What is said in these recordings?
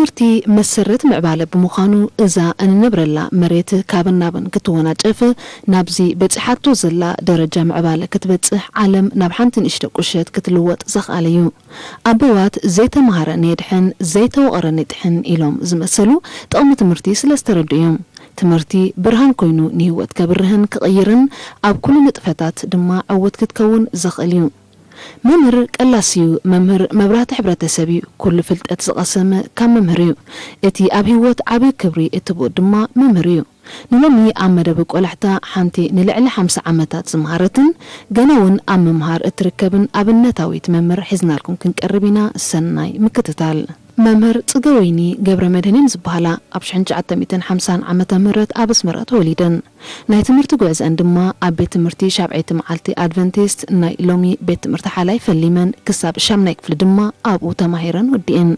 ትምህርቲ መሰረት ምዕባለ ብምዃኑ፣ እዛ እንነብረላ መሬት ካብን ናብን ክትወናጨፍ፣ ናብዚ በጺሓቶ ዘላ ደረጃ ምዕባለ ክትበጽሕ፣ ዓለም ናብ ሓንቲ ንእሽቶ ቁሸት ክትልወጥ ዘኽኣለ እዩ። ኣበዋት "ዘይተማህረ ነየድሕን፣ ዘይተወቐረ ነጥሕን" ኢሎም ዝመሰሉ፣ ጥቕሚ ትምህርቲ ስለ ዝተረዱ እዮም። ትምህርቲ ብርሃን ኮይኑ ንህይወት ከብርህን ክቕይርን፣ ኣብ ኩሉ ንጥፈታት ድማ ዕውት ክትከውን ዘኽእል እዩ። መምህር ቀላስ እዩ። መምህር መብራህቲ ሕብረተሰብ እዩ። ኩሉ ፍልጠት ዝቐሰመ ካብ መምህር እዩ። እቲ ኣብ ህይወት ዓቢ ክብሪ እትብኡ ድማ መምህር እዩ። ንሎሚ ኣብ መደብ ቆላሕታ ሓንቲ ንልዕሊ ሓምሳ ዓመታት ዝመሃረትን ገና እውን ኣብ ምምሃር እትርከብን ኣብነታዊት መምህር ሒዝናልኩም ክንቀርብ ኢና። ሰናይ ምክትታል። መምህር ጽገወይኒ ገብረ መድህኔን ዝበሃላ ኣብ ሽሕን ትሽዓተ ሚእትን ሓምሳን ዓመተ ምህረት ኣብ ኣስመራ ተወሊደን። ናይ ትምህርቲ ጉዕዘአን ድማ ኣብ ቤት ትምህርቲ ሻብዐይቲ መዓልቲ ኣድቨንቲስት፣ ናይ ሎሚ ቤት ትምህርቲ ሓላይ፣ ፈሊመን፣ ክሳብ ሻምናይ ክፍሊ ድማ ኣብኡ ተማሂረን ወዲኤን።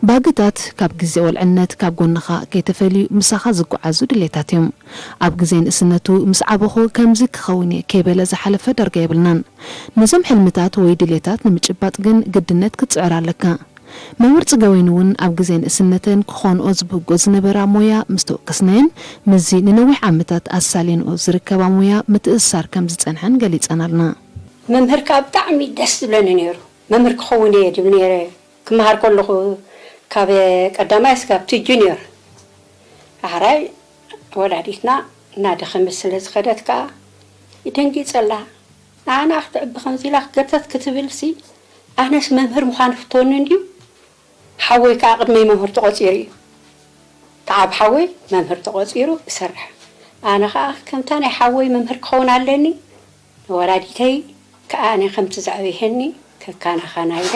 ባህግታት ካብ ግዜ ወልዕነት ካብ ጎንኻ ከይተፈልዩ ምሳኻ ዝጓዓዙ ድሌታት እዮም። ኣብ ግዜ ንእስነቱ ምስ ዓበኹ ከምዚ ክኸውን እየ ከይበለ ዝሓለፈ ዳርጋ የብልናን። ነዞም ሕልምታት ወይ ድሌታት ንምጭባጥ ግን ግድነት ክትጽዕር ኣለካ። መምህር ጽገወይኒ እውን ኣብ ግዜ ንእስነተን ክኾንኦ ዝብህጎ ዝነበራ ሞያ ምስ ተወከስናየን፣ ምስዚ ንነዊሕ ዓመታት ኣሳልየንኦ ዝርከባ ሞያ ምትእስሳር ከም ዝጸንሐን ገሊጸናልና። መምህር ከኣ ብጣዕሚ ደስ ዝብለኒ ነይሩ። መምህር ክኸውን እየ ድብል ነይረ። ክመሃር ከለኹ ካብ ቀዳማይ እስካብ እቲ ጁኒየር። ዳሕራይ ወላዲትና እናደኸመት ስለ ዝኸደት ከኣ ደንጊጸላ። ንዓና ክትዕቢ ከምዚ ኢላ ገተት ክትብልሲ፣ ኣነስ መምህር ምዃን ፍተወኒ እንድዩ። ሓወይ ከኣ ቅድመይ መምህር ተቖጺሩ እዩ። እቲ ዓብ ሓወይ መምህር ተቖጺሩ ይሰርሕ። ኣነ ከኣ ከምታ ናይ ሓወይ መምህር ክኸውን ኣለኒ። ንወላዲተይ ከኣ ኣነ ከምቲ ዘዕበየኒ ከካናኻና ኢለ።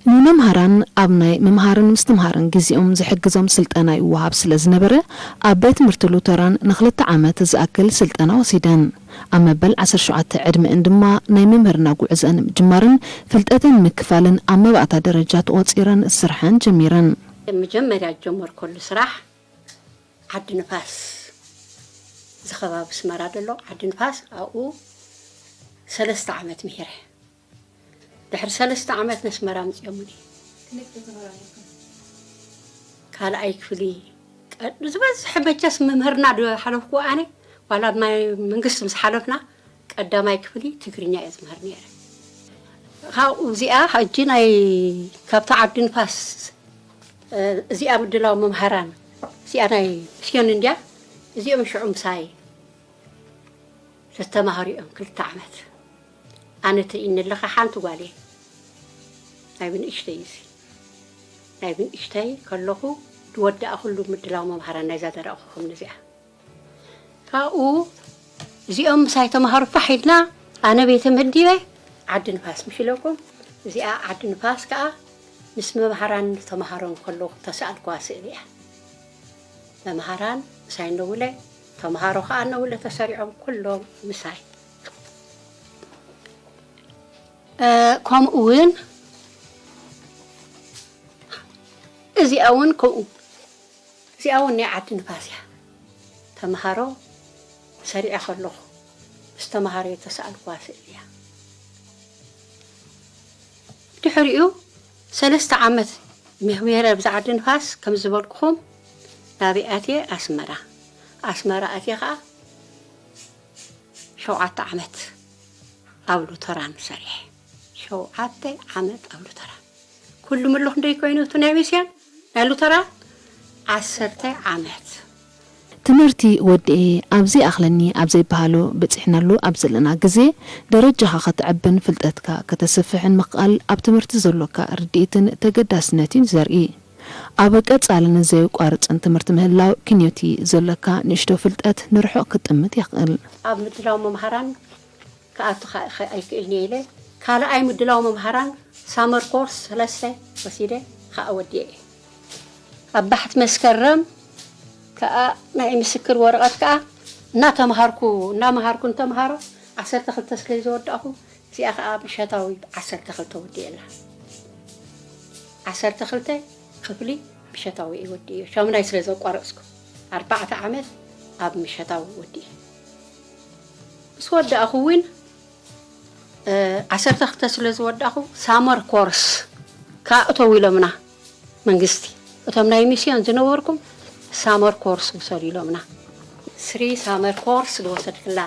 ንመምሃራን ኣብ ናይ ምምሃርን ምስትምሃርን ግዜኦም ዝሕግዞም ስልጠና ይወሃብ ስለ ዝነበረ፣ ኣብ ቤት ትምህርቲ ሉተራን ንኽልተ ዓመት ዝኣክል ስልጠና ወሲደን። ኣብ መበል ዓሰርተ ሸውዓተ ዕድመአን ድማ ናይ ምምህርና ጉዕዘአን ንምጅማርን ፍልጠተን ንምክፋልን ኣብ መባእታ ደረጃ ተቖጺረን ስርሐን ጀሚረን። መጀመርያ ዝጀመርኩሉ ስራሕ ዓዲ ንፋስ፣ እዚ ከባቢ ኣስመራ ዘሎ ዓዲ ንፋስ፣ ኣብኡ ሰለስተ ዓመት ምሂረ። ድሕሪ ሰለስተ ዓመት ነስመራ ኣምጺኦምኒ። ካልኣይ ክፍሊ ቀ-፣ ዝበዝሕ መቸስ ምምህርና ዶ ሓለፍኩ ኣነ፣ ዋላ ናይ መንግስቲ ምስ ሓለፍና ቀዳማይ ክፍሊ ትግርኛ እየ ዝምህር ነይረ። ካብኡ እዚኣ ሕጂ ናይ ካብታ ዓዲ ንፋስ፣ እ፣ እዚኣ ምድላው መምሃራን፣ እዚኣ ናይ ሚስዮን እንድያ፣ እዚኦም ሽዑ ምሳይ ዘተማሃሩ እዮም ክልተ ዓመት። ኣነ ትርእይኒ ኣለኻ ሓንቲ ጓል እየ። ናይ ብንእሽተይ እዚ። ናይ ብንእሽተይ ከለኹ ዝወዳእኹሉ ምድላው መምሃራን ናይዛ ዘረእኹኹም እዚኣ። ካብኡ እዚኦም ምሳይ ተማሃሩ ፋሕ ኢልና ኣነ ቤተ መዲበ ዓዲ ንፋስ ምሽ ኢለኩም። እዚኣ ዓዲ ንፋስ ከኣ ምስ መምሃራን ተማሃሮን ከለኹ ተሰኣልኩዋ ስእሊ እያ። መምሃራን ምሳይ እነውለ፣ ተምሃሮ ከኣ እነውለ ተሰሪዖም ኩሎም ምሳይ። እ፣ ከምኡ እውን እዚኣ እውን ከምኡ፣ እዚኣ እውን ናይ ዓዲ ንፋስ እያ። ተምሃሮ ሰሪዐ ከለኹ ምስ ተምሃሮ የተሰኣልኩዋ ስእሊ እያ። ድሕሪኡ ሰለስተ ዓመት ምሂረ ብዛ ዓዲ ንፋስ ከም ዝበልኩኹም ናበይ ኣትየ? ኣስመራ። ኣስመራ ኣትየ ኸኣ ሸውዓተ ዓመት ኣብ ሉተራን ሰሪሐ። ሸውዓተ ዓመት ኣብ ሉተራን። ኩሉ ምሉኽ እንዶ ይኮይኑ እቲ ናይ ሚስዮን፣ ናይ ሉተራን ዓሰርተ ዓመት። ትምህርቲ ወዲኤ ኣብዚ ይኣኽለኒ ኣብ ዘይበሃሎ በጺሕናሉ ኣብ ዘለና ግዜ፣ ደረጃኻ ከተዕብን ፍልጠትካ ከተስፍሕን ምኽኣል ኣብ ትምህርቲ ዘሎካ ርድኢትን ተገዳስነትን እዩ ዘርኢ። ኣብ ቀጻልን ዘየቋርጽን ትምህርቲ ምህላው ክንዮቲ ዘሎካ ንእሽቶ ፍልጠት ንርሑቕ ክጥምት የኽእል። ኣብ ምድላው መምሃራን ክኣቱ ከ-፣ ከ-፣ ኣይክእልን እየ ኢለ፣ ካልኣይ ምድላው መምሃራን ሳመር ኮርስ ሰለስተ ወሲደ ከኣ ወዲኤ እየ። ኣብ ባሕቲ መስከረም ከኣ ናይ ምስክር ወረቐት ከኣ እናተምሃርኩ፣ እናመሃርኩ ንተምሃሮ ዓሰርተ ክልተ ስለ ዝወዳእኹ፣ እዚኣ ከኣ ምሸታዊ ዓሰርተ ክልተ ወዲኤላ። ዓሰርተ ክልተ ክፍሊ ምሸታዊ እየ ወዲኤዮ። ሻሙናይ ስለ ዘቋረጽኩ፣ ኣርባዕተ ዓመት ኣብ ምሸታዊ ወዲኤ። ምስ ወዳእኹ እውን፣ እ፣ ዓሰርተ ክልተ ስለ ዝወዳእኹ፣ ሳመር ኮርስ ከኣ እተው ኢሎምና መንግስቲ። እቶም ናይ ሚስዮን ዝነበርኩም ሳመር ኮርስ ውሰዱ ኢሎምና። ስሪ ሳመር ኮርስ ዝወሰድክላ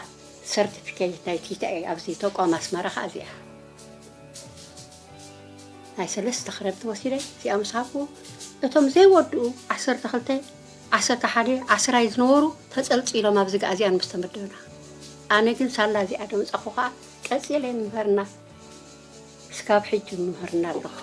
ሰርቲፊኬት ናይ ቲታ እየ ኣብዚ ተቋም ኣስመራ ከዓ እዚኣ። ናይ ሰለስተ ክረምቲ ወሲደ እዚኣ ምስ ሃብኩ፣ እቶም ዘይወድኡ ዓሰርተ ክልተ፣ ዓሰርተ ሓደ፣ ዓስራይ ዝነበሩ ተጸልጺሎም ኣብዚ ጋእዚኣን ምስ ተመደብና። ኣነ ግን ሳላ እዚኣ ደምጻኹ ከዓ ቀጺለ ምምህርና እስካብ ሕጂ ምምህርና ኣለኹ።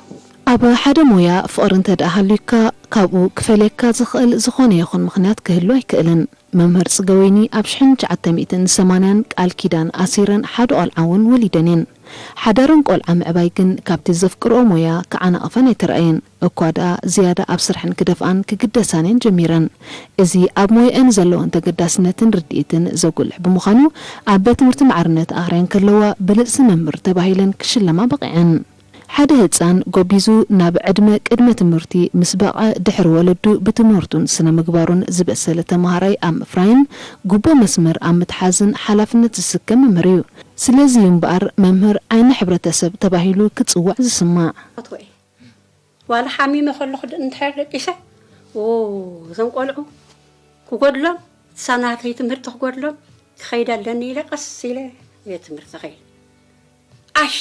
ኣብ ሓደ ሞያ ፍቕሪ እንተ ደኣ ሃልዩካ፣ ካብኡ ክፈልየካ ዝኽእል ዝኾነ ይኹን ምኽንያት ክህሉ ኣይክእልን። መምህር ጽገወይኒ ኣብ ሽሕን ትሽዓተ ሚእትን ሰማንያን ቃል ኪዳን ኣሲረን ሓደ ቖልዓ እውን ወሊደን እየን። ሓዳርን ቖልዓ ምዕባይ ግን ካብቲ ዘፍቅርኦ ሞያ ክዓናቕፈን ኣይተራእየን። እኳ ደኣ ዝያዳ ኣብ ስርሐን ክደፍኣን ክግደሳን እየን ጀሚረን። እዚ ኣብ ሞየአን ዘለወን ተገዳስነትን ርድኢትን ዘጉልሕ ብምዃኑ፣ ኣብ ቤት ትምህርቲ ማዕርነት ኣኽርያ እንከለዋ ብልጽቲ መምህር ተባሂለን ክሽለማ በቒዐን። ሓደ ህጻን ጎቢዙ ናብ ዕድመ ቅድመ ትምህርቲ ምስ በቕዐ፣ ድሕሪ ወለዱ ብትምህርቱን ስነ ምግባሩን ዝበሰለ ተመሃራይ ኣብ ምፍራይን ግቡእ መስመር ኣብ ምትሓዝን ሓላፍነት ዝስከም መምህር እዩ። ስለዚ እዩ እምበኣር መምህር ዓይኒ ሕብረተሰብ ተባሂሉ ክጽዋዕ ዝስማዕ። ዋላ ሓሚመ ከለኹ ድ-፣ እንድሕር ደቂሰ፣ ዎ፣ እዞም ቆልዑ ክጎድሎም፣ እሳ ናተይ ትምህርቲ ክጎድሎም ክኸይድ ኣለኒ ኢለ ቀስ ኢለ ቤት ትምህርቲ ኸይድ። ኣሽ፣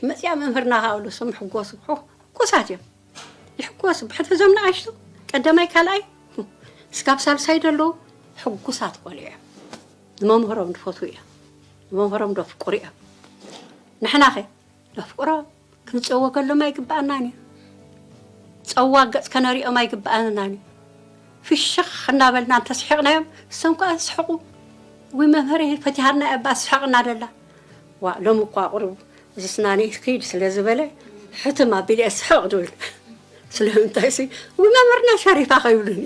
መጽያ መምህርና ክብሉ እሶም ይሕጎሱ። ሕጉሳት እዮም። ይሕጎሱ። ብሕቲ እዞም ንኣሽቱ ቀዳማይ ካልኣይ እስካብ ሳልሳይ ዘለዉ ሕጉሳት ቆልዑ እዮም። ንመምህሮም ዝፈትዉ እዮም። ንመምህሮም ዘፍቅሩ እዮም። ንሕናኸ ነፍቅሮም፣ ክንጸወገሎም ኣይግብኣናን እዩ። ጸዋግ ገጽ ከነሪኦም ኣይግብኣናን እዩ። ፍሽኽ እናበልና እንተስሒቕናዮም፣ እሶም ከኣ ዝስሕቑ። "ውይ መምህር፣ ፈቲሃና እያ እባ ትስሕቕና ደላ። ዋ፣ ሎሚ እኳ ቁሩብ እዚ ስናነይ ክይድ ስለ ዝበለ፣ ሕትም ኣቢለ እየ ስሕቕ" ዝብል። ስለምንታይሲ፣ "ውይ መምህርና ሸሪፋ" ከይብሉኒ።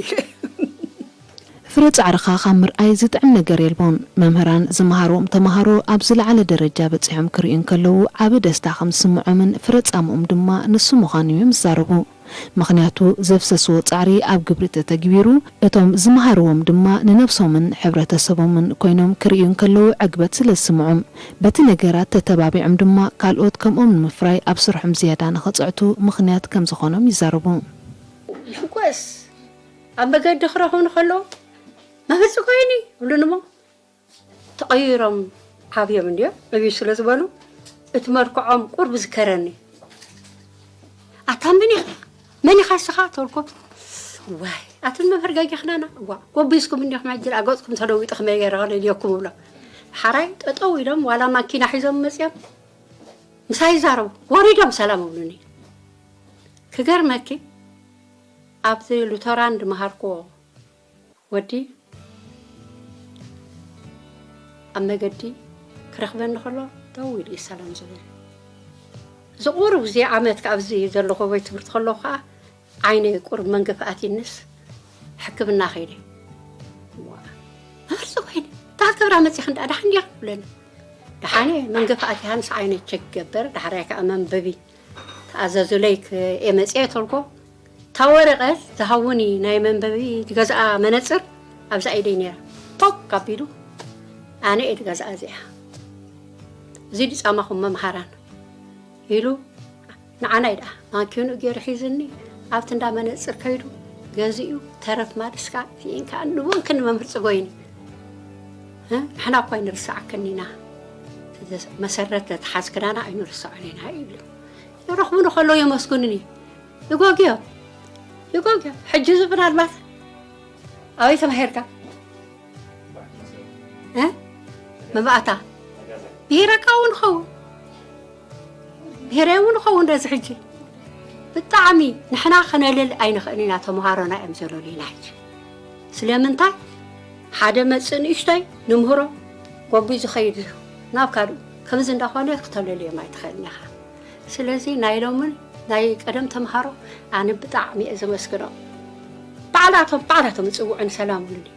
ፍረ ጻዕርኻ ካብ ምርኣይ ዝጥዕም ነገር የልቦን። መምህራን ዝመሃርዎም ተመሃሮ ኣብ ዝለዓለ ደረጃ በጺሖም ክርእዩ እንከለዉ ዓቢ ደስታ ከም ዝስምዖምን ፍረ ጻምኦም ድማ ንሱ ምዃኑ እዮም ዝዛረቡ። ምኽንያቱ ዘፍሰስዎ ጻዕሪ ኣብ ግብሪ ተተግቢሩ፣ እቶም ዝመሃርዎም ድማ ንነብሶምን ሕብረተሰቦምን ኮይኖም ክርእዩ እንከለዉ ዕግበት ስለ ዝስምዖም፣ በቲ ነገራት ተተባቢዖም ድማ ካልኦት ከምኦም ንምፍራይ ኣብ ስርሖም ዝያዳ ንኸጽዕቱ ምኽንያት ከም ዝኾኖም ይዛረቡ። ይሕጎስ። ኣብ መገዲ ክረኽቡኒ ከለዉ፣ "መምህር ጽጎይኒ" ይብሉኒ እሞ፣ ተቐይሮም ዓብዮም እንድዮም፣ ዕብዩ ስለ ዝበሉ፣ እቲ መልክዖም ቁሩብ ዝከረኒ። "ኣታ መን ኢኻ? መን ኢኻ እስኻ?" ተበልኩም፣ "ዋይ፣ ኣትን መምህር ገጊኽናና። እዋ፣ ጎቢዝኩም እንዲኹም፣ ሕጂ ደኣ ገጽኩም ተለዊጡ ከመይ ገይረ ክደልየኩም?" እብሎም። ሓራይ ጠጠው ኢሎም፣ ዋላ ማኪና ሒዞም መጽዮም፣ ምሳይ ይዛረቡ፣ ወሪዶም ሰላም እብሉኒ። ክገርመኪ፣ ኣብዚ ሉተራን ዝመሃርክዎ ወዲ ኣብ መገዲ ክረኽበኒ ከሎ ደው ኢሉ እዩ ሰላም ዝብል። እዚ ቁሩብ፣ እዚ ዓመት ካብ እዚ ዘለኹ ቤት ትምህርቲ ከለኹ ከዓ ዓይነ ቁሩብ መንገፊ ኣትዩንስ ሕክምና ከይደ። ዋ፣ መምህር ጽጎይኒ፣ እንታይ ክትገብራ መጺኺ? እንዳ ደሓን ዲኻ? ይብለኒ። ደሓነ መንገፊ ኣትያንስ ዓይነ ቸክ ገበር፣ ዳሕራይ ከዓ መንበቢ ተኣዘዙለይ ክየ መጽየ ተልኮ፣ እታ ወረቐት ዝሃውኒ ናይ መንበቢ ዝገዝኣ መነጽር ኣብዛ ኢደይ ነይራ። ፖክ ኣቢሉ፣ "ኣነ እየ ዝገዝኣ እዚኣ። እዚ ድጻማኹም መምሃራን" ኢሉ፣ ንዓናይ ደኣ ማኪንኡ ገይሩ ሒዝኒ፣ ኣብቲ እንዳ መነጽር ከይዱ ገዚኡ፣ ተረፍ ማድስካ እዚኤን ከኣ ንቡን ክንመምህር ጽጎይኒ። እ? ንሕና እኳ ኣይንርስዓክን ኢና። መሰረት ለተሓዝክናና ኣይንርስዖን ኢና ይብሉ። ይረኽቡኒ ከለዉ የመስግኑኒ። ይጎግዮም። ይጎግዮም። ሕጂ እዚ ምናልባት ኣበይ ተማሂርካ? እ? መባእታ። ብሄረካ እውን ይኸውን። ብሄረይ እውን ይኸውን ደዚ ሕጂ። ብጣዕሚ ንሕና ክነልል ኣይንኽእልን ኢና፣ ተምሃሮና እዮም ዘለሉና ሕጂ። ስለምንታይ? ሓደ መጽእ ንእሽቶይ ንምህሮ፣ ጎቢዩ ዝኸይድ ናብ ካልእ። ከምዚ እንዳኾነ ክተለልዮም ኣይትኽእልን ኢኻ። ስለዚ ናይ ሎምን ናይ ቀደም ተምሃሮ ኣነ ብጣዕሚ እየ ዘመስግኖም። ባዕላቶም፣ ባዕላቶም ይጽውዑን ሰላም ይብሉኒ።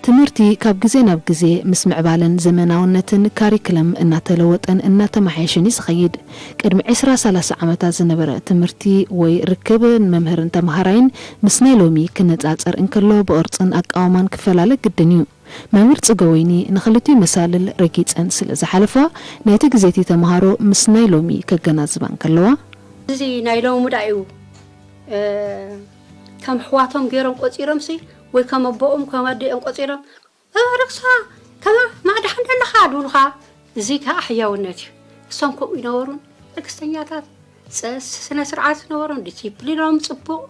ትምህርቲ ካብ ግዜ ናብ ግዜ ምስ ምዕባለን ዘመናውነትን ካሪክለም እናተለወጠን እናተመሓየሸን እዩ ዝኸይድ። ቅድሚ ዕስራ ሰላሳ ዓመታት ዝነበረ ትምህርቲ ወይ ርክብ መምህርን ተምሃራይን ምስ ናይ ሎሚ ክነጻጸር እንከሎ ብቕርጽን ኣቃውማን ክፈላለ ግድን እዩ። መምህር ጽገወይኒ ንኽልቲኡ መሳልል ረጊጸን ስለ ዝሓለፋ፣ ናይቲ ግዜቲ ተምሃሮ ምስ ናይ ሎሚ ከገናዝባ እንከለዋ፣ እዚ ናይ ሎሚ ዳኣ እዩ፣ እ፣ ከም ኣሕዋቶም ገይሮም ቆጺሮምሲ፣ ወይ ከም ኣቦኦም ከም ኣዲኦም ቆጺሮም፣ "እ፣ ርክሳ፣ ከመ ማዕዳ ሓንደ ኣለኻ?" ድብሉኻ። እዚ ከኣ ሕያውነት እዩ። እሶም ከምኡ ይነበሩን፣ ትዕግስተኛታት፣ ጸ-፣ ስነ ስርዓት ዝነበሮም፣ ዲሲፕሊኖም ጽቡቕ፣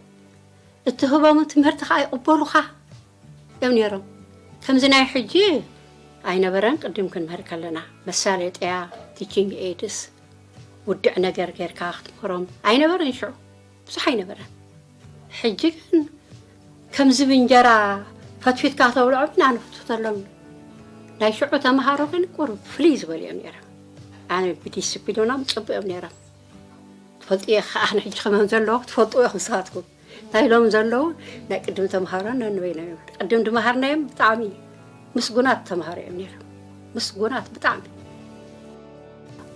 እትህቦም ትምህርቲ ከኣ ይቕበሉኻ እዮም ነይሮም። ከምዚ ናይ ሕጂ ኣይነበረን። ቅድም ክንምህር ከለና መሳለጥያ፣ ቲቺንግ ኤድስ፣ ውድዕ ነገር ጌርካ ክትምህሮም ኣይነበረን ሽዑ። ብዙሕ ኣይነበረን። ሕጂ ግን ከምዚ ብእንጀራ ፈትፊትካ ተብልዖምን ኣነ ፍትፍተሎም። ናይ ሽዑ ተምሃሮ ግን ቁሩብ ፍልይ ዝበሉ እዮም ነይሮም። ኣነ ብዲስፕሊኖም ጽቡቅ እዮም ነይሮም። ትፈልጡ ኢኹም ከኣ ንሕጂ ከመን ዘለዉ ክትፈልጡ ኢኹም ንስኻትኩም። ናይ ሎም ዘለዉ ናይ ቅድም ተምሃሮ ነንበይኖም እዮም። ቅድም ድመሃርናዮም ብጣዕሚ ምስጉናት ተምሃሮ እዮም ነይሮም። ምስጉናት ብጣዕሚ።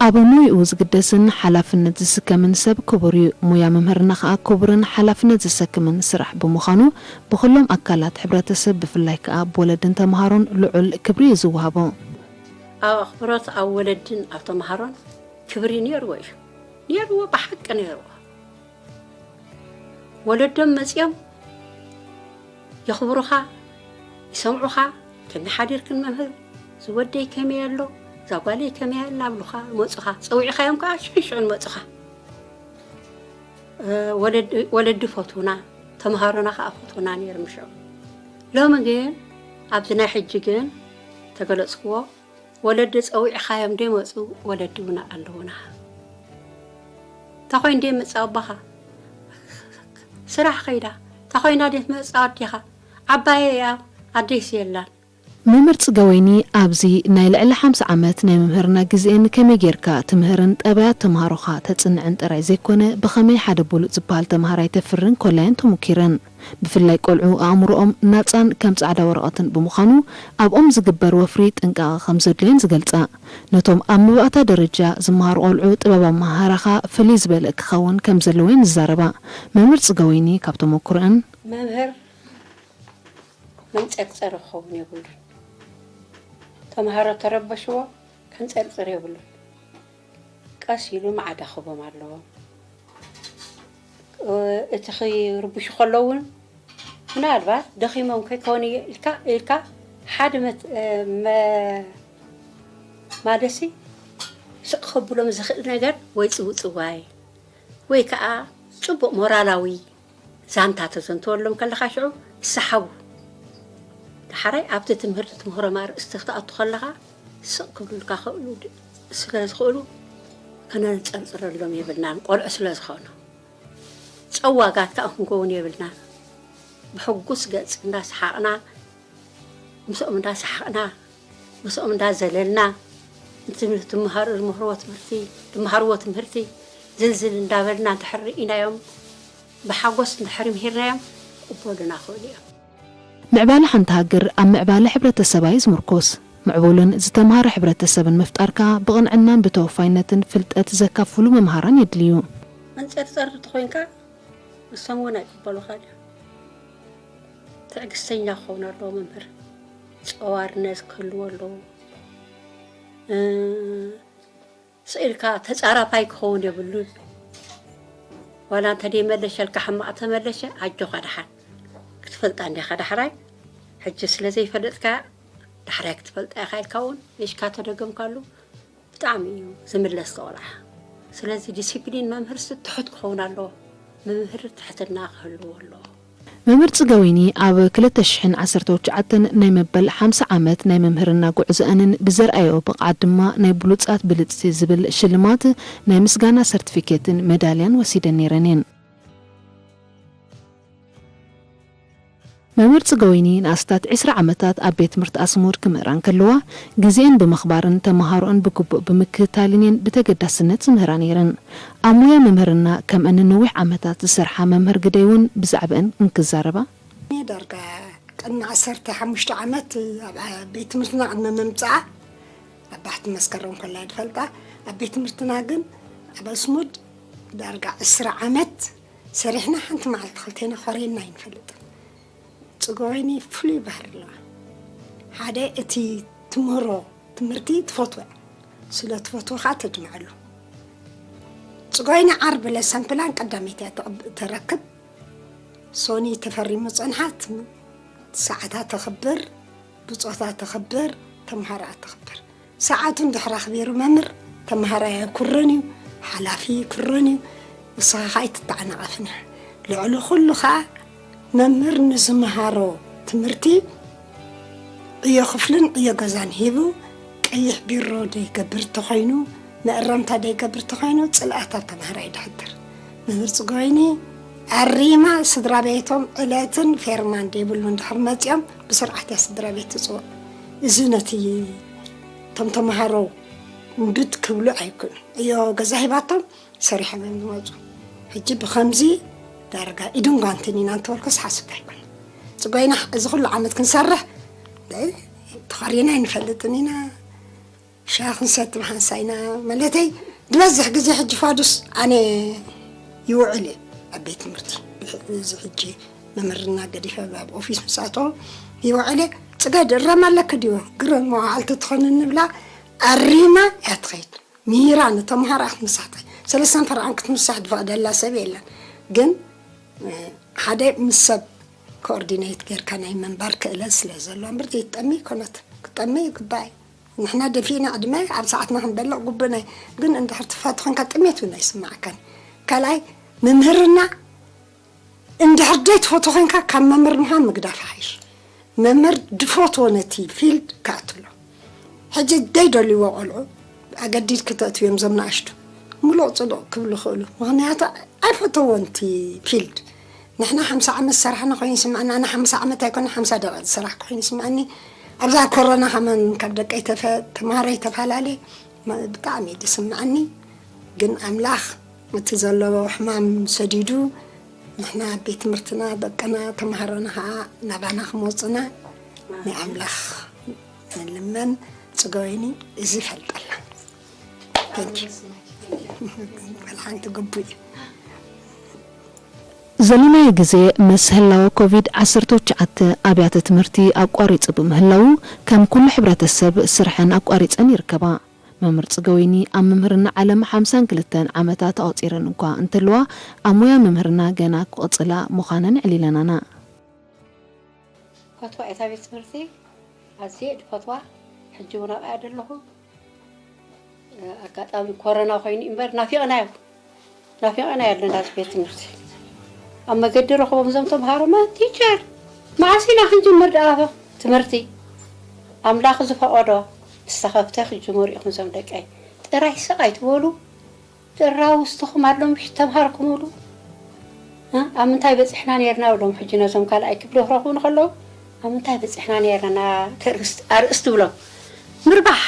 ኣብ ሞይኡ ዝግደስን ሓላፍነት ዝስከምን ሰብ ክቡር እዩ። ሞያ መምህርና ከኣ ክቡርን ሓላፍነት ዝሰክምን ስራሕ ብምዃኑ ብኹሎም ኣካላት ሕብረተሰብ ብፍላይ ከኣ ብወለድን ተምሃሮን ልዑል ክብሪ እዩ ዝወሃቦ። ኣብ ኣኽብሮት ኣብ ወለድን ኣብ ተምሃሮን ክብሪ ነይርዎ እዩ። ነይርዎ፣ ብሓቂ ነይርዎ። ወለዶም መጺኦም የኽብሩኻ፣ ይሰምዑኻ። "ከመይ ሓዲርክን መምህር? እዚ ወደይ ከመይ ኣሎ? እዛ ጓለይ ከመይ ኣላ?" ኣብሉኻ፣ መጹኻ። ጸዊዕኻዮም ከኣ ሽዑ ሽዑ ንመጹኻ። እ፣ ወለድ-፣ ወለዲ ፈትዉና፣ ተምሃሮና ከኣ ፈትዉና ነይሮም ሽዑ። ሎሚ ግን፣ ኣብዚ ናይ ሕጂ ግን፣ ተገለጽክዎ፣ ወለዲ ጸዊዕኻዮም ደይመጹ ወለዲ እውን ኣለዉና። "እንታይ ኮይኑ ደይመጽእ ኣቦኻ? ስራሕ ከይዳ፣ እንታይ ኮይና ደይትመጽእ ኣዴኻ? ዓባየይ እያ፣ ኣደይስ የላን?" መምህር ጽገወይኒ ኣብዚ ናይ ልዕሊ ሓምሳ ዓመት ናይ መምህርና ግዜኤን ከመይ ጌርካ ትምህርን ጠባያት ተምሃሮኻ ተጽንዕን ጥራይ ዘይኮነ፣ ብኸመይ ሓደ ብሉጽ ዝበሃል ተምሃራይ ተፍርን ኮላየን ተሞኪረን። ብፍላይ ቆልዑ ኣእምሮኦም ናጻን ከም ጻዕዳ ወረቐትን ብምዃኑ፣ ኣብኦም ዝግበር ወፍሪ ጥንቃቐ ከም ዘድልዮን ዝገልጻ። ነቶም ኣብ መባእታ ደረጃ ዝመሃሩ ቆልዑ ጥበብ ኣመሃህራኻ ፍልይ ዝበለ ክኸውን ከም ዘለዎ እየን ዝዛረባ። መምህር ጽገወይኒ ካብ ተመኩሮኣን። መምህር መንጸርጸሪ ክኸውን የብሉን። ተምሃሮ ተረበሽዎ ከንጸርጽር የብሉን። ቀስ ኢሉ ማዕዳ ክህቦም ኣለዎ። እቲ ክርብሹ ከለዉ እውን ምናልባት ደኺሞም ከይከውን ኢልካ፣ ኢልካ ሓደ መት-፣ መ-፣ ማለሲ ስቕ ከብሎም ዝኽእል ነገር ወይ ጽውጽዋይ ወይ ከኣ ጽቡቕ ሞራላዊ ዛንታ ተዘንትወሎም ከለኻ ሽዑ ይሰሓቡ። ዳሕራይ ኣብቲ ትምህርቲ ትምህሮም ኣርእስቲ ክትኣቱ ከለኻ ስቕ ክብሉልካ ክእሉ ድ-፣ ስለ ዝኽእሉ ከነንጸርጽረሎም የብልናን፣ ቆልዑ ስለ ዝኾኑ። ጸዋጋት ከኣ ክንከውን የብልናን። ብሕጉስ ገጽ እንዳሰሓቕና፣ ምስኦም እንዳሰሓቕና፣ ምስኦም እንዳዘለልና፣ እቲ ትምሃር-፣ ዝምህርዎ ትምህርቲ፣ ዝመሃርዎ ትምህርቲ ዝልዝል እንዳበልና እንድሕር ርኢናዮም፣ ብሓጎስ እንድሕር ምሂርናዮም፣ ክቕበሉና ክእሉ እዮም። ምዕባለ ሓንቲ ሃገር ኣብ ምዕባለ ሕብረተሰባ እዩ ዝምርኮስ። ምዕቡልን ዝተምሃረ ሕብረተሰብን ምፍጣር ከኣ ብቕንዕናን ብተወፋይነትን ፍልጠት ዘካፍሉ መምሃራን የድልዩ። መንጸርጸር እንተኾይንካ፣ ንሶም እውን ኣይቅበሉኻን እዮም። ትዕግስተኛ ክኸውን ኣለዎ መምህር። ጸዋርነት ክህልዎ ኣለዎ። እ፣ ስኢልካ ተጻራፋይ ክኸውን የብሉን። ዋላ እንተ ደይመለሸልካ ሕማቕ ተመለሸ፣ ኣጆኻ ደሓን። ክትፈልጣ እንዲኻ ዳሕራይ። ሕጂ ስለ ዘይፈለጥካያ፣ ዳሕራይ ክትፈልጣ ኢኻ ኢልካ እውን ንእሽካ ተደገምካሉ፣ ብጣዕሚ እዩ ዝምለስ ቆልዓ። ስለዚ ዲሲፕሊን መምህርሲ ትሑት ክኸውን ኣለዎ። መምህር ትሕትና ክህልዎ ኣለዎ። መምህር ጽገወይኒ ኣብ ክልተ ሽሕን ዓሰርተ ትሽዓተን ናይ መበል ሓምሳ ዓመት ናይ መምህርና ጉዕዞኣንን ብዘርኣዮ ብቕዓት ድማ ናይ ብሉጻት ብልጽቲ ዝብል ሽልማት ናይ ምስጋና ሰርቲፊኬትን መዳልያን ወሲደን ነይረን እየን። መምህር ጽገወይኒ ንኣስታት ዕስራ ዓመታት ኣብ ቤት ትምህርቲ ኣስሙድ ክምህራ እንከለዋ፣ ግዜኤን ብምኽባርን ተመሃሮኣን ብግቡእ ብምክትታልን እየን ብተገዳስነት ዝምህራ ነይረን። ኣብ ሞያ መምህርና ከምአን ንነዊሕ ዓመታት ዝሰርሓ መምህር ግደይ እውን ብዛዕባአን እንክዛረባ። እኔ ዳርጋ ቅድሚ ዓሰርተ ሓሙሽተ ዓመት ኣብ ቤት ትምህርትና ቅድሚ ምምፅኣ ኣብ ባሕቲ መስከረም ኮላ ድፈልጣ ኣብ ቤት ትምህርትና ግን ኣብ ኣስሙድ ዳርጋ ዕስራ ዓመት ሰሪሕና ሓንቲ መዓልቲ ክልቴና ኮሪና ኣይንፈልጥን። ፅገወይኒ ፍሉይ ባህሪ ኣለዋ። ሓደ እቲ ትምህሮ ትምህርቲ ትፈትወ ስለ ትፈትወ ከዓ ተድምዐሉ። ፅገወይኒ ዓርቢ ለሰን ፕላን ቀዳመይቲ እያ ተረክብ። ሶኒ ተፈሪሙ ጸንሓት። ሰዓታ ተኽብር፣ ብጾታ ተኽብር፣ ተምሃራኣ ተኽብር። ሰዓቱ እንድሕር ኣኽቢሩ መምህር፣ ተምሃራይ ኣይኩርን እዩ፣ ሓላፊ ኣይኩርን እዩ። ንስኻ ኸኣ ኣይትተዓናቐፍን ኢኻ። ልዕሊ ኩሉ ኸኣ መምህር ንዝመሃሮ ትምህርቲ ዕዮ ክፍልን ዕዮ ገዛን ሂቡ፣ ቀይሕ ቢሮ ደይገብር ተኾይኑ፣ መእረምታ ደይገብር ተኾይኑ፣ ጽልኣት ኣብ ተምሃራይ ደሕድር። መምህር ጽገወይኒ ኣሪማ ስድራ ቤቶም ዕለትን ፌርማን ደይብሉ እንድሕር መጺኦም፣ ብስርዓት እያ ስድራ ቤት ትጽውዕ። እዚ ነቲ እቶም ተምሃሮ እምብት ክብሉ ኣይኩን። ዕዮ ገዛ ሂባቶም ሰሪሖም እዮም ዝመጹ። ሕጂ ብኸምዚ ዳርጋ ኢድን ጓንትን ኢና እንተበልኩስ ሓስብ ኣይኮን። ጽጎይና እዚ ኩሉ ዓመት ክንሰርሕ፣ ተኸሪና ኣይንፈልጥን ኢና። ሻሂ ክንሰቲ ብሓንሳ ኢና። ማለተይ ዝበዝሕ ግዜ ሕጂ ፋዱስ ኣነ ይውዕል እየ ኣብ ቤት ትምህርቲ። እዚ ሕጂ መምህርና ገዲፈ ኣብ ኦፊስ ምስ ኣተው ይውዕል እየ። ጽገድ እረም ኣለኪ ድዩ? ግርም መዋዕልቲ ትኾኒ ንብላ። ኣሪማ እያ ትኸይድ። ምሂራ ንተምሃራ ክትምሳሕ ትኸይድ። ሰለስተን ፈርዓን ክትምሳሕ ዝፈቕደላ ሰብ የለን። ግን፣ እ፣ ሓደ ምስ ሰብ ኮኦርዲኔት ጌርካ ናይ ምንባር ክእለት ስለ ዘሎ እምበር ዘይትጠሚ ኣይኮነት። ክትጠሚ ይግባእ እዩ። ንሕና ደፊእና ዕድመ ኣብ ሰዓትና ክንበልዕ ግቡእና እዩ። ግን እንድሕር ትፈቱ ኮንካ ጥሜት እውን ኣይስማዓካን። ካልኣይ፣ ምምህርና እንድሕር ደይትፈቱ ኮንካ ካብ መምህር ምዃን ምግዳፍ ይሓይሽ። መምህር ድፈትዎ ነቲ ፊልድ ክኣትሎ። ሕጂ ደይደልይዎ ቆልዑ ኣገዲድኪ ተእትውዮም እዞም ንኣሽቱ። ምሉቕ ጽሉቕ ክብሉ ይኽእሉ። ምኽንያቱ ኣይፈተዎን እቲ ፊልድ። ንሕና ሓምሳ ዓመት ዝሰራሕና ኮይኑ ይስምዓና፣ ኣነ ሓምሳ ዓመት ኣይኮነ፣ ሓምሳ ደቂቕ ዝሰራሕኩ ኮይኑ ይስምዓኒ። ኣብዛ ኮሮና ከማን ካብ ደቀይ ተፈ-፣ ተምሃረይ ተፈላለየ፣ መ-፣ ብጣዕሚ እዩ ዝስምዓኒ። ግን ኣምላኽ እቲ ዘለዎ ሕማም ሰዲዱ፣ ንሕና ቤት ትምህርትና፣ ደቅና፣ ተምሃሮና ኸዓ ናባና ክመጹና ናይ ኣምላኽ ንልመን። ጽገወይኒ እዚ ይፈልጠላ። Thank you። ወላ ሓንቲ ግቡእ እዩ። ዘለናዮ ግዜ ምስ ህላወ ኮቪድ ዓሰርተ ትሽዓተ ኣብያተ ትምህርቲ ኣቋሪጹ ብምህላዉ፣ ከም ኩሉ ሕብረተሰብ ስርሐን ኣቋሪጸን ይርከባ። መምህር ጽገወይኒ ኣብ ምምህርና ዓለም ሓምሳን ክልተን ዓመታት ኣቑጺረን እኳ እንተለዋ፣ ኣብ ሞያ ምምህርና ገና ክቕጽላ ምዃነን ኣዕሊለናና። ፈትዋ እታ ቤት ትምህርቲ ኣዝየ ድፈትዋ፣ ሕጂ እውን ኣብኣ ኣለኹ። ኣጋጣሚ ኮረና ኮይኑ እምበር ናፊቕናዮ፣ ናፊቕናዮ ኣለና እዚ ቤት ትምህርቲ። ኣብ መገዲ ረኽቦም እዞም ተምሃሮ፣ "መ-፣ ቲቸር፣ መዓስ ኢና ክንጅምር ደኣ ትምህርቲ?" ኣምላኽ ዝፈቐዶ ምስ ተኸፍተ ክትጅምሩ ኢኹም እዞም ደቀይ። ጥራይ ስቕ ኣይትበሉ። ጥራይ ውስጥኹም ኣሎ ምሽ ተምሃርኩምሉ። እ? ኣብ ምንታይ በጺሕና ነይርና ብሎም ሕጂ ነዞም ካልኣይ ክፍሊ ክረኽቡ እንከለዉ፣ ኣብ ምንታይ በጺሕና ነይርና? ተርእስት-፣ ኣርእስቲ ብሎም። ምርባሕ።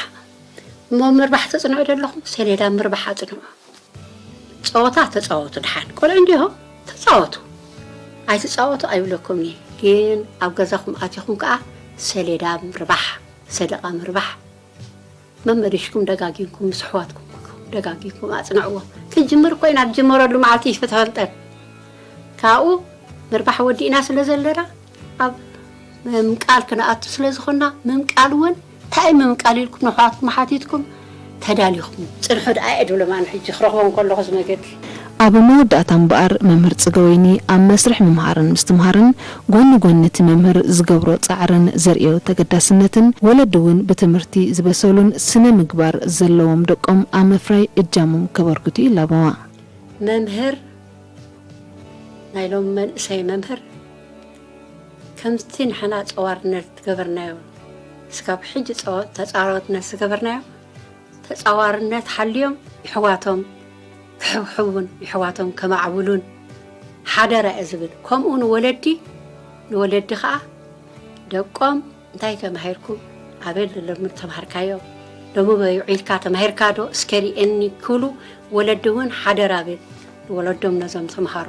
እሞ ምርባሕ ተጽንዑ ዶ ኣለኹም? ሰሌዳ ምርባሕ ኣጽንዑ። ጸወታ ተጻወቱ፣ ደሓን ቆልዑ እንዲሆ ተጻወቱ። ኣይትጻወቱ ኣይብለኩምን እየ። ግን ኣብ ገዛኹም ኣቲኹም ከኣ ሰሌዳ ምርባሕ፣ ሰደቓ ምርባሕ መመሊሽኩም ደጋጊምኩም ምስ ኣሕዋትኩም ደጋጊምኩም ኣጽንዕዎ። ክንጅምር እኮ ኢና፣ ዝጅመረሉ መዓልቲ ኣይተፈልጠን። ካብኡ ምርባሕ ወዲእና ስለ ዘለና፣ ኣብ ምምቃል ክንኣቱ ስለ ዝኾንና፣ ምምቃል እውን እንታይ ምምቃል ኢልኩም ንኣሕዋትኩም ሓቲትኩም ተዳሊኹም ጽንሑ ደኣ እየ ድብሎም። ኣነ ሕጂ ክረኽቦም ከለኹ እዚ መገዲ። ኣብ መወዳእታ እምበኣር፣ መምህር ጽገወይኒ ኣብ መስርሕ ምምሃርን ምስትምሃርን፣ ጎኒ ጎኒ እቲ መምህር ዝገብሮ ጻዕርን ዘርእዮ ተገዳስነትን፣ ወለዲ እውን ብትምህርቲ ዝበሰሉን ስነ ምግባር ዘለዎም ደቆም ኣብ ምፍራይ እጃሞም ከበርክቱ ይላበዋ። መምህር፣ ናይ ሎሚ መንእሰይ መምህር፣ ከምቲ ንሕና ጸዋርነት ዝገበርናዮ፣ እስካብ ሕጂ ጸዋ-፣ ተጻዋርነት ዝገበርናዮ፣ ተጻዋርነት ሓልዮም የሕዋቶም ክሕብሕቡን የሕዋቶም ከማዕብሉን ሓደራ እየ ዝብል። ከምኡ ንወለዲ፣ ንወለዲ ኸኣ ደቆም እንታይ ተማሂርኩም፣ ኣበይ ኣሎ ሎሚ ተማሃርካዮ፣ ሎሚ በይ ውዒልካ፣ ተማሂርካ ዶ እስከ ርኤኒ ክብሉ ወለዲ እውን ሓደራ ብል ንወለዶም ነዞም ተምሃሮ።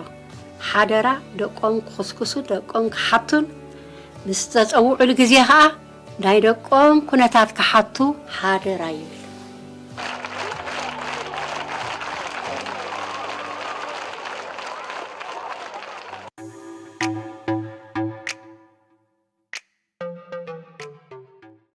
ሓደራ ደቆም ክኹስኩሱ፣ ደቆም ክሓቱን ምስ ተጸውዑሉ ግዜ ኸኣ ናይ ደቆም ኩነታት ክሓቱ ሓደራ ይብል።